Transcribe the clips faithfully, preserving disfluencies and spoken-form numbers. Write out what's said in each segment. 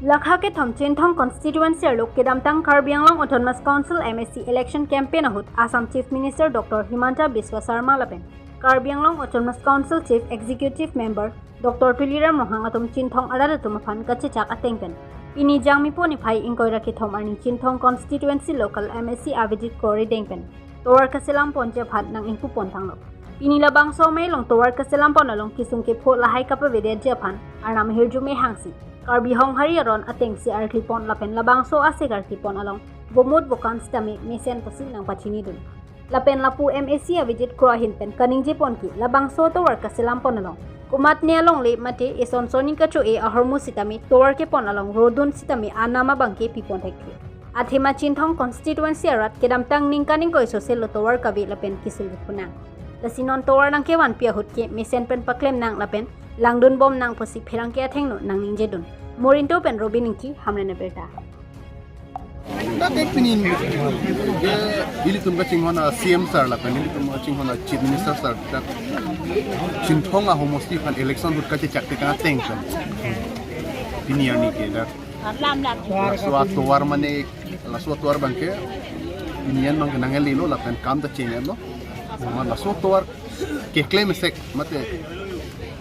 Lakha kethom Chinthong constituency arlo kedamtang Karbi Anglong Autonomous Council M A C election campaign ahut Assam Chief Minister Doctor Himanta Biswa Sarma lapen Karbi Anglong Autonomous Council Chief Executive Member Doctor Tuliram Ronghang atum Chinthong arat atum aphan kachechak ateng pen pini Jangmipo niphai ingkoi ra kethom arni Chinthong constituency local M A C Avijit Kro arideng pen tovar kaselam ponji aphan nang-ingpu pon tanglo. Pini labangso amei along tovar kaselam pon along kesung kepho lahai kapavedetji aphan Arnam ahirjume hangsi Karbi Honghari aron atengsi arkli pon lapen labangso asek arkli pon along bomot bokan sitame mesen pusi nangpachinidun. Lapen lapu M A C Avijit Kro ahin pen kaningje pon ke labangso tovar kaselam pon along komatne alongle mate eson soni kacho-e ahormu sitame tovar kepon along rodun sitame anam abangke pipon thekthe. Athema Chinthong constituency arat kedamtang ningkan ingkoi soselo tovar kave lapen kesung kepho nang. Lasi non tovar nangkevanpi ahut ke mesen pen paklem nang lapen langdun bom nang pusi pherangke athengno nangningjedun. Morinto pen Robin Ingti, Hamren Abirta. Dak ek pini, eh, ilitum kachinghon a C M sir lapen ilitum kachinghon a Chief Minister sir dak Chinthong ahomosti aphan election ahut kachechak tekang ateng pen pini arni ke dak laso atovar mane, laso atovar abangke pini an abangke nanglelo lapen kam ta chenglo. Sama laso atovar keklem esek mate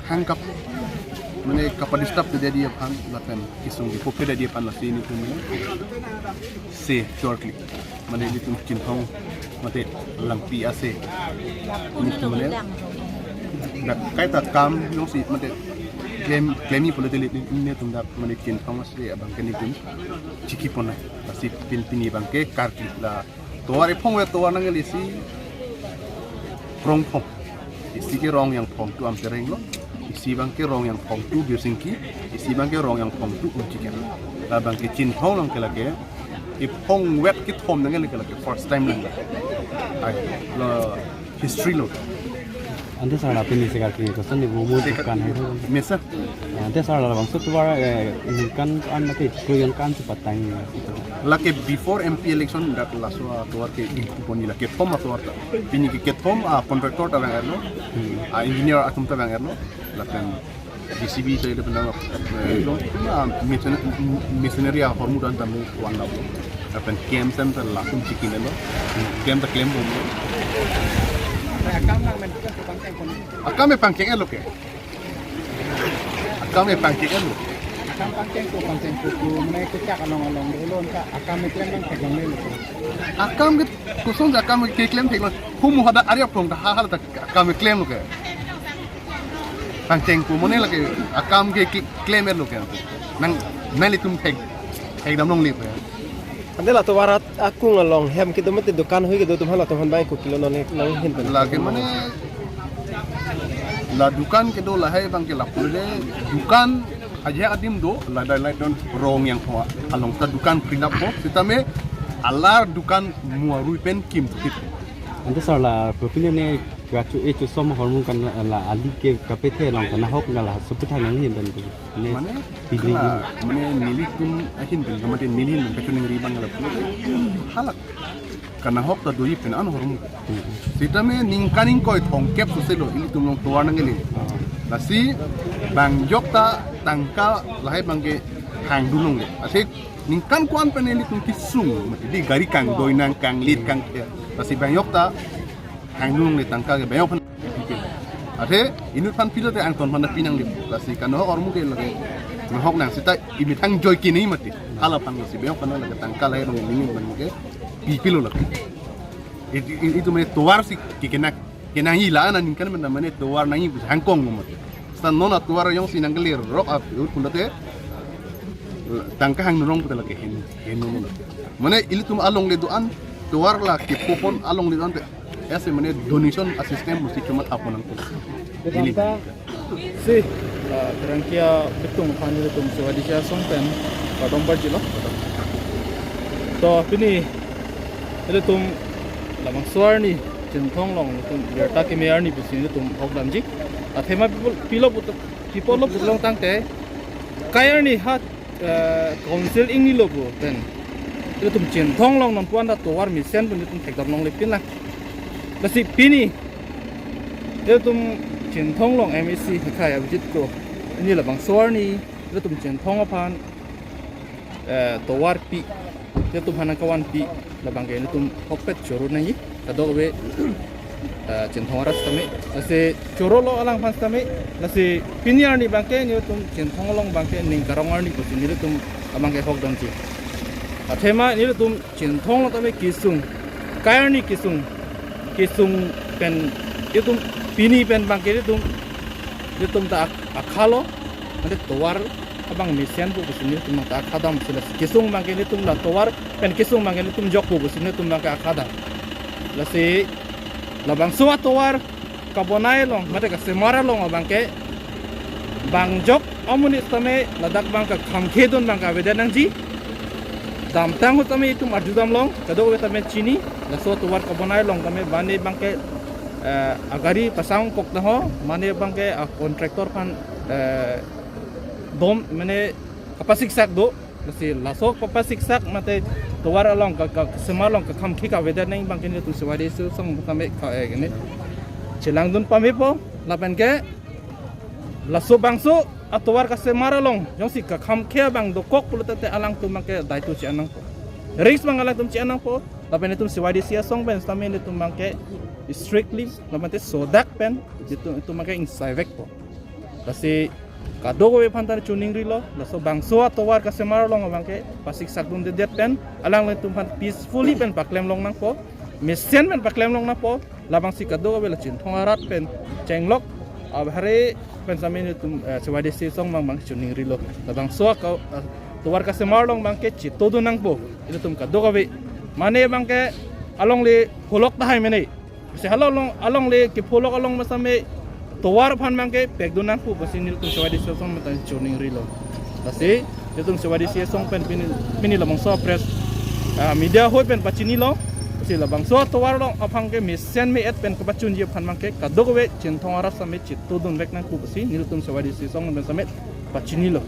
hang kap mane kapadisturb tededi aphan lapen kesung kepho tededi aphan lasi ilitum mane se shortly mane ilitum Chinthong mate Langpi ase ilitum mane dak kaita kam jongsi mate klem klemi pulotili ilitum dak mane Chinthong ase abangke ilitum chiki pon nang. Lasi pin pini abangke karkli la tovar ephong ve tovar nangle isi Krongphong. Isi ke Rongyang Phongtu Amtereng lo. Isi abangke Rongyang Phongtu Birsingki. Isi abangke Rongyang Phongtu Umchiken. Labangke Chinthong along ke lake ephong vet kethom nangle ke lake first time lang. Ai lo history lo. Ante sir la pini se karkli koson ni bu mu dukan hai. Mesen. Ante sir labangso tovar, eh, ningkan an mate kroikan an si patang. Lake before M P election dak laso atovar ke ingpu ponji lake kethom atovar ta. Pini ke kethom a contractor ta vang-etlo. Hmm. A engineer atum ta vang-etlo. Lapen J C B ta ilitum nang, eh, lo, ah, mason-, machinery ahormu dan tamu wan lo. Lapen kem sem ta latum chikinelo. Kem ta klem bomlo. Akam e pangcheng-etlo ke. Akam e pangcheng-etlo. Akam pangcheng ko, pangcheng ko, ko, mane kechak along along dolo ka akam e klem nang pegang lelo. Akam ke koson ja akam keklem theklo. Humu hadak ari aphong ta ha ha ta akam e klemlo ke. Pangcheng pu mane lake akam ke kle-, klem-etlo ke. Nang, nanglitum thek, thekdam longle pe. Ante la tovar akung along hem kedo mate dukan hui kedo atum hala atum aphan bang ko kilo non nanghin pen. Lake mane la dukan kedo lahai abangke lapu le dukan aja adim do la dai lai don Rongyang Phong along ta dukan krinap ko sitame alar dukan muarui pen kim thit. Ante sir la propine ne kacho e cho som hormu kan la ali ke kapethe along kanahok na la suputhang nanghin pen. Ne mane pidri kena, mane nelitum ahin pen, mate nelihin pen kachiningri abang la pu. Halak kanahok ta doji pen an hormu. Sitame ningkan ingkoi thomkep soselo ilitum along tovar nangle. Lasi bang jok ta tangka lahai abangke hangdun longle. Ase ningkan ko-an pen ilitum kesung, mate di gari kangdoi nang, kanglit, kangther. Lasi bang jok ta hangdun longle tangka ke bang jok phan. Athe inut phan pilote angton phan pi nangle. Lasi kanahok hormu ke lake nahok nang seta imethang joike nangji mate. Hala phan lasi bang jok phan lake tangka lahai abang ningin abangke pipilo lake. It-, it-, itum mane tovar si ke-, kenang, kenangji la aningkan mane, mane tovar nangji hangkong mate. Seta non atovar jongsi nangle rok a-, ut pulote tangka hangdun rong puta lake hin, hin mane. Mane ilitum alongle do-an tovar la kepo pon alongle do-an te. Ese mane donation a system musi cuma thapon nang. Ili. Si, ah, kerangkia betung aphan ilitum Sowai Disa asong pen padom parjilo. To pini ilitum labangso arni Chinthong along ilitum birta keme arni pusi ilitum hokdamji. Athema people, pilo putu, people lo putu long tangte kai arni ha, eh, council ingnilo pu pen ilitum Chinthong along non puan ta tovar mesen pen ilitum thekdam longle pinlang. Lasi pini ilitum Chinthong along M A C hikhai Avijit Kro, pini labangso arni ilitum Chinthong aphan eh, tovar pi, nelitum aphan nangkevanpi, labangke nelitum ahokpet choro nangji, kadokave, eh, Chinthong arat sitame, lasi chorolo alangphan sitame, lasi pini arni abangke nelitum Chinthong along abangke ning karong arni pusi nelitum abangke ahok damji. Athema nelitum Chinthong along tame kesung, kai arni kesung, kesung pen, nelitum pini pen abangke nelitum, nelitum ta ak-, akhalo, mate tovar abang mesenpo pusi nelitum ta akhadam, si lasi kesung abangke nelitum, la tovar pen kesung abangke nelitum jokpo pusi nelitum abangke akhadam. Lasi labangso atovar kabonai along, mate kasemar along abangke, bang jok amonit sitame ladak abang kakhamkhedun abangke avedet nangji. Damtang ahut tame itum arjudamlong, kadokave tame chini, laso atovar kabonai along tame mane abangke, eh, agari pasangkok ta ho, mane abangke a contractor aphan, eh, dom, mane kapasiksak do, lasi laso kapasiksak mate tovar along ka, ka, kasemar along kakhamkhe kavedet nangji abangke nelitum C Y D C asong tame ka, eh, kene chelangdun pame po, lapenke laso bangso atovar kasemar along jongsi kakhamkhe abang dokok pulote alangtum abangke daito chi-an nangpo. Risk abang alangtum chi-an nangpo. Lapen nelitum C Y D C asong pen sitame nelitum abangke strictly, lamate sodak pen nelitum, nelitum abangke ingsaivekpo. Lasi kadokave aphan ta choningrilo, laso bangso atovar kasemar along abangke pasiksakdundedet pen, alanglitum aphan peacefully pen paklemlong nangpo, mesen pen paklemlong nangpo, labangsi kadokave la Chinthong arat pen chenglok abhare pen sitame nelitum, eh, C Y D C asong abang abang choningrilo. Labangso aka, eh, tovar kasemar along abangke chitodun nangpo, nelitum kadokave. Mane abangke alongle pholok tahai mene. Si halo along, alongle kepholok along ma sitame tovar aphan abangke pekdun nangpo pusi nelitum C Y D C asong pen ta choningrilo. Lasi nelitum C Y D C asong pen pini, pini labangso press, ah, media ahoi pen pachinilo. Lasi labangso atovar along abangke mesen me-et pen kapachunji aphan abangke kadokave Chinthong arat sitame chitodunvek nangpo pusi nelitum C Y D C asong pen sitame pachinilo.